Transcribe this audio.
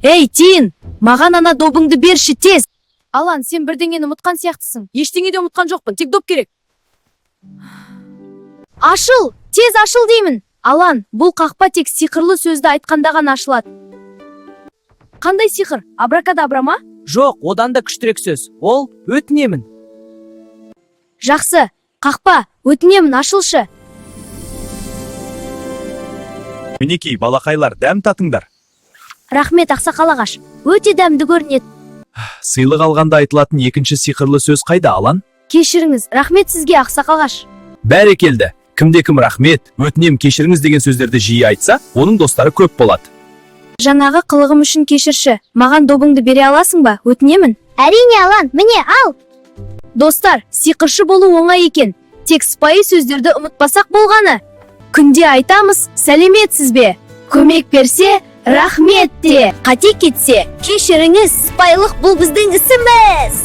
Ей, Тиын, маған ана добыңды берші тез. Алан, сен бірдеңені ұмытқан сияқтысың. Ештеңе де ұмытқан жоқпын, тек доп керек. Ашыл, тез ашыл деймін. Алан, бұл қақпа тек сиқырлы сөзді айтқанда ғана ашылады. Қандай сиқыр? Абракадабра ма? Жоқ, одан да күштірек сөз. Ол өтінемін. Жақсы, қақпа, өтінемін, ашылшы. Мінекей, балақайлар, дәм татыңдар. Рахмет, ақсақал ағаш. Өте дәмді көрінеді. Сыйлық алғанда айтылатын екінші сиқырлы сөз қайда, Алан? Кешіріңіз, рахмет сізге, ақсақал ағаш. Бәрекелді. Кімде кім рахмет, өтінем, кешіріңіз деген сөздерді жиі айтса, оның достары көп болады. Жаңағы қылығым үшін кешірші. Маған добыңды бере аласың ба? Өтінемін. Әрине, Алан, міне, ал. Достар, сиқыршы болу оңай екен. Тек сыпайы сөздерді ұмытпасақ болғаны. Күнде айтамыз, сәлеметсіз бе? Көмек берсе, рахмет те. Қате кетсе, кешіріңіз, сыпайылық бұл біздің ісіміз.